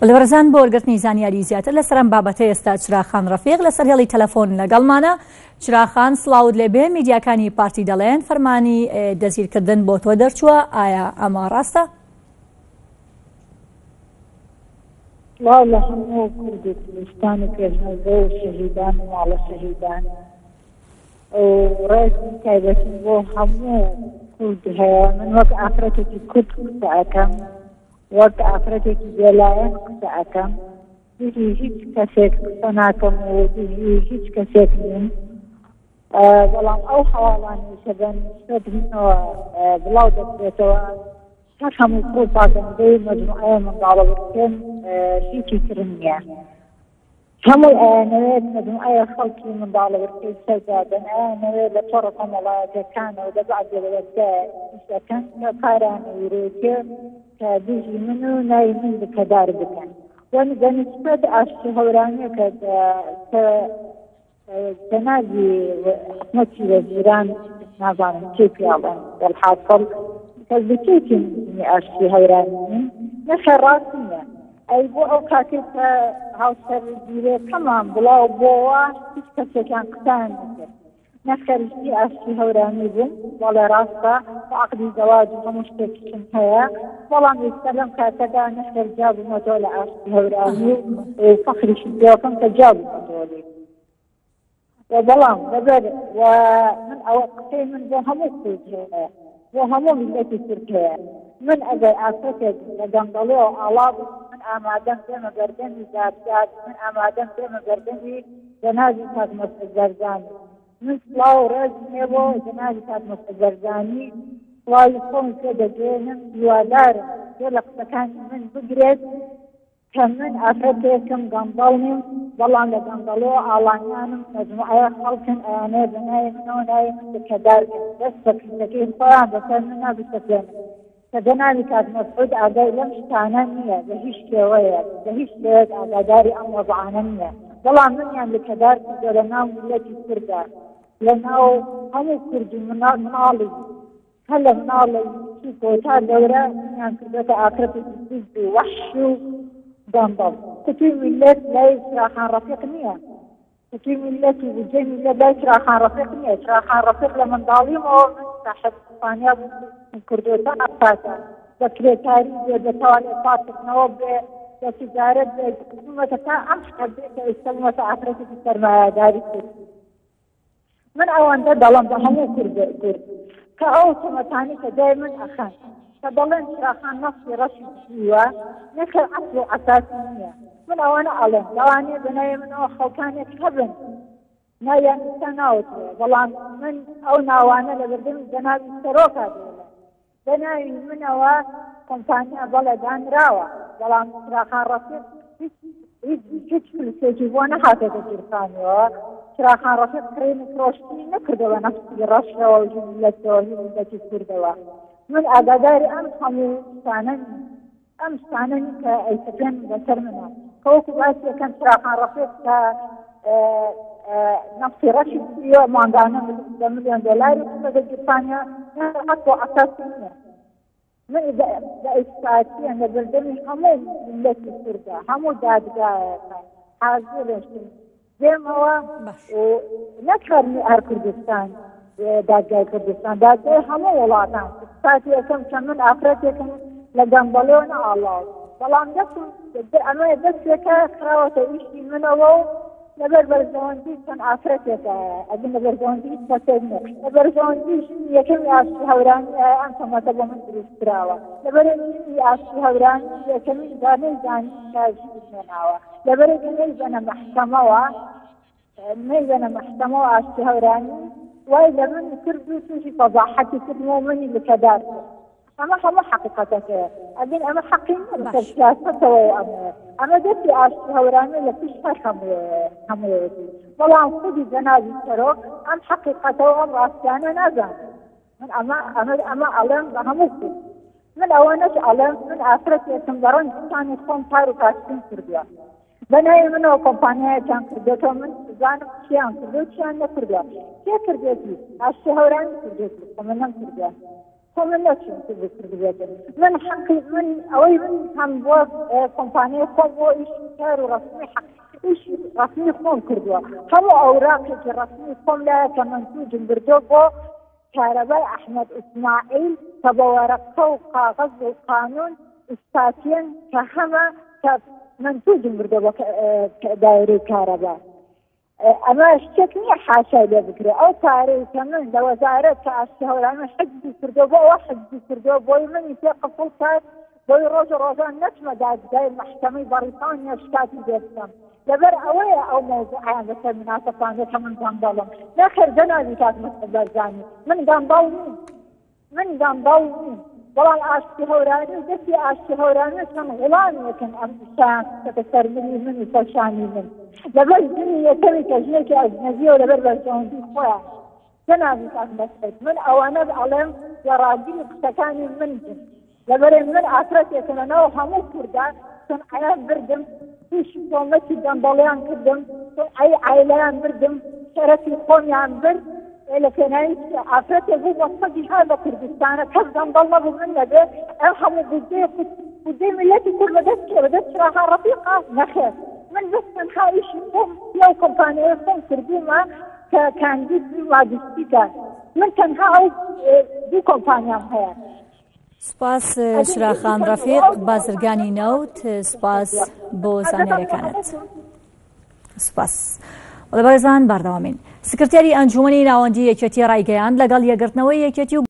بەڵێ بەڕێزان بۆ وەرگرتنی زانیاری زیاتر لەسەر ئەم بابەتە ئێستا چراخان ڕەفیق لەسەر هێڵی تەلەفۆن لەگەڵمانە. چراخان سڵاوت لێبێ، میدیاکانی پارتی دەڵێن فەرمانی دەستگیرکردن بۆ تۆ دەرچووە، ئایا ئەمە ڕاستە؟ سڵاو لە هەموو کورد و کوردستان و پێشمەرگە و شەهیدان و ماڵە شەهیدان و ڕێزی تایبەتیم بۆ هەموو کورد هەیە. من وەک ئافرەتێکی کورد قسە ئەکەم، وەک ئافرەتێکی بێلایەن قسە ئەکەم، دژی هیچ کەسێک قسە ناکەم و دژی هیچ کەسێک نیم. بەڵام ئەو هەواڵانەی کە بە نیسبەت منەوە بڵاو دەکرێتەوە هەر هەموو پڕوپاگەندەی مەجموعەیە منداڵە ورکن هیچی تر نییە. هەمووی ئەیانەوێت مەجموعەیە خەڵکی منداڵە ورکەی سەردادەن، ئەیانەوێت لە تۆڕە کۆمەڵایەتیەکانەوە لە بەعزێ لە دەزگایە ئیش ئەکەن کە پارەیان ئەیرێتێ کە دژی من و ناوی من لکەدار بکەن. وە بە نیسبەت ئاشتی هەورامیەکە کە جەنابی حکومەتی وەزیران نازانم کێ پیاڵێن وەلحاسڵ کەس بکێتی ئاشتی هەورامی نین نەخێر ڕاست نییە. ئەی بۆ ئەو کاتەی کە هاوسەرگیرەکەمان بڵاو بۆوە هیچ کەسێکیان قسەیان نەکرد. نەخێر ژنی ئاشتی هەورامی بووم، بەڵێ ڕاستە و عەقدی زەواج و هەموو شتێکیشم هەیە، بەڵام ئێستا لەم کاتەدا نەخێر جیا بوومەتەوە لە ئاشتی هەورامی و فەخریشم پێوەکەم کە جیا بوومەتەوە لێی. و بەڵام لەبەر و من ئەوە قسەی من بۆ هەموو کورد هەیە، بۆ هەموو میللەتی کورد هەیە. من ئەگەر ئافرەتێک لە گەندەڵیەوە ئاڵا بم، من ئامادەم بێمە بەردەمی دادگا، من ئامادەم بێمە بەردەمی جەنابی کاک مەسعود بەرزانی. من سڵاو و ڕێزم هەیە بۆ جەنابی کاک مەسعود بەرزانی، سڵاوی خۆم پێ دەگەیەنم، هیوادارم گوێ لە قسەکانی من بگرێت کە من ئافرەتێکم گەندەڵ نیم، بەڵام لە گەندەڵیەوە ئاڵانیانم، مەجموعەیە خەڵکن ئەیانەوێت بە ناوی منەوە ناوی من لکەدار کەن، دەست بە پیسەکەی خۆیان بەسەر منا بسەپێنن. کە جەنابی کاک مەسعود ئاگای لەم شتانە نییە بە هیچ شێوەیەک، بە هیچ شێوەیەک ئاگاداری ئەم وەزعانە نییە، بەڵام منیان لکەدار کردووە لە ناو میللەتی کوردا، لە ناو هەموو کورد و مناڵی هەر لە مناڵی بچووکەوە تا گەورە منیان کردووەتە ئافرەتێکی دز و وەحش و گەندەڵ. قوتوی میللەت لای چراخان ڕەفیق نییە. قوتوی میللەت و بودجەی میللەت لای چراخان ڕەفیق نییە. چراخان ڕەفیق لە منداڵیمەوە من ساحێب کۆمپانیا بووم کردووە تا ئەم کاتە بە کرێکاری بێ، بە تەوالێت پاککردنەوە بێ، بە تیجارەت بێ، بوومەتە تا ئەم حەدەی کە ئێستا بوومەتە ئافرەتێکی سەرمایەداری کورد. من ئەوەندە دەڵێم بە هەموو کورد کورد کە ئەو تۆمەتانەی کە دوای من ئەخەن کە دەڵێن چراخان نەفتی ڕەشی دزیوە نەخێر عەسڵ و عەساسی نییە من ئەوانە ئەڵێم لەوانەیە بە ناوی منەوە خەڵکانێک هەبن ناویان ئیستا ناوترێ بەڵام من ئەو ناوانە لە بەردەمی جەنابی سەرۆکا دێڵێم بە ناوی منەوە کۆمپانیا بەڵێ دانراوە، بەڵام چراخان ڕەفیق هیچ هیچ هیچ فلسێکی بۆ نەهاتۆتە گیرفانیەوە. چراخان ڕەفیق کڕین و فرۆشتنی نەکردووە بە نەفتی ڕەشەوە و هی میللەتەوە هی میللەتی کوردەوە. من ئاگاداری ئەم هەموو شتانە نیم. ئەم شتانە نین کە ئەیسەپێنن بەسەر منە. کە وەکو باسی ئەکەن چراخان ڕەفیق کە نەفتی ڕەشی دزیوە مانگانە بە ملیۆن دۆلاری خستۆتە گیرفانیە، حەق و عەساسی نییە. من بە ئیسپاتیە لە بەردەمی هەموو میللەتی کوردە، هەموو دادگایەکە حازرشم دێمەوە و نەک هەر هەر کوردستان، دادگای کوردستان، دادگای هەموو وڵاتان. ئیسپاتی ئەکەم کە من ئافرەتێکم لە گەندەڵیەوە نەئاڵاوم، بەڵام دەستم ئەمە دەستێکە خراوەتە ئیشی منەوە و لەبەر بەرژەوەندی چەند ئافرەتێکە، ئەگەر لە بەرژەوەندی هیچ کەسێک نییە، لە بەرژەوەندی ژنی یەکەمی ئاشتی هەورامی ئەم تۆمەتە بۆ من دروست کراوە. لەبەر ژنی ئاشتی هەورامی یەکەمین جار نەیزانی کە ژنی هێناوە، لەبەر ئەوەی نەیبەنە مەحکەمەوە، نەیبەنە مەحکەمەوە ئاشتی هەورامی وای لە من کرد و تووشی فەزاحەتی کردم و منی لکەدار کرد. ئەمە هەموو حەقیقەتەکەیە. ئەگەر ئەمە حەقی نییە بەسەر باش. سیاسەتەوەیە ئەمەیە. ئەمە دەستی ئاشتی هەورامیە لە پشت هەر هەموویەتی. بەڵام خودی جەنابی سەرۆک ئەم حەقیقەتە و ئەم ڕاستیانە نازانێت. من ئەمە ئەمە ئەمە ئەڵێم بە هەموو کورد. من ئەوە نەش ئەڵێم من ئافرەتێکم بە ڕەنجی شانی خۆم کار و کاسبیم کردووە. بە ناوی منەوە کۆمپانیایەکیان کردوێتەوە من بزانم چیان کردو چیان نەکردووە. کێ کردێتی؟ ئاشتی هەورامی کردێتی. خۆ من نەمکردووە. خۆ من نەچم کردبێتن من حەقی من ئەوەی من هەم بۆ کۆمپانیای خۆم بۆ ئیش کار و ڕەسمی حەق ئیشی ڕەسمی خۆم کردووە هەموو ئەوراقێکی ڕەسمی خۆم لایە کە مەنتوجم بردووە بۆ کارەبای ئەحمەد ئیسماعیل کە بە وەرەقە و قاغەز و قانون ئیسپاتیەن کە هەمە کە مەنتوجم بردووە بۆ دایرەی کارەبا ئەمە شتێک نییە حاشای لێ بکرێ ئەو پارەی کە من لە وەزارەت کە ئاشتی هەورامی حجزی کردو بۆ ئەوە حجزی کردو بۆی منی پێ قفڵ کات بۆی ڕۆژە ڕۆژان نەچمە دادگای مەحکەمەی بەڕیتانیا شکاتی لێ بکەم لەبەر ئەوەیە ئەو مەوزوعیان لەسەر مناسەپاندە کە من گەندەڵم نەخێر جەنابی کاک مەسعود بەرزانی من گەندەڵ نیم من گەندەڵ نیم بەڵام ئاشتی هەورامی و دەستی ئاشتی هەورامی و چەند غوڵامێکن ئەم شایان خستەتە سەر ملی من و سەر شانی من لەبەر ژنی یەکەمی کە ژنێکی ئەجنەبیە و لەبەر بەرژەوەندی خۆیان جەنابی کاک مەسعود من ئەوانە ئەڵێم لە ڕاگری قسەکانی من بن لەبەرێ من ئافرەتێکم لە ناو هەموو کوردا سمعەیان بردم تووشی تۆمەتی گەندەڵیان کردم سمعەی عایلەیان بردم شەرەفی خۆمیان برد لە پێناوی ئافرەتێک بوو بە سەگی هار لە کوردستانە کەس گەندەڵ نەبوو من نەبێ ئەم هەموو بودجەی بودجەی میللەتی کورد بەدەست کێ بەدەست چراها ڕەفیقە نەخێر من بەس تەنها ئیشی خۆم لەو کۆمپانیای خۆم کردوومە کە کاندید لاجستیکە من تەنها ئەو دوو کۆمپانیام هەیە سوپاس چراخان ڕەفیق بازرگانی نەوت سوپاس بۆ زانیاریەکانت. سوپاس. بەڵێ بەڕێزان بەردەوامین. سکرتێری ئەنجومەنی ناوەندی یەکێتی ڕایگەیاند لەگەڵ یەکگرتنەوەی یەکێتی و.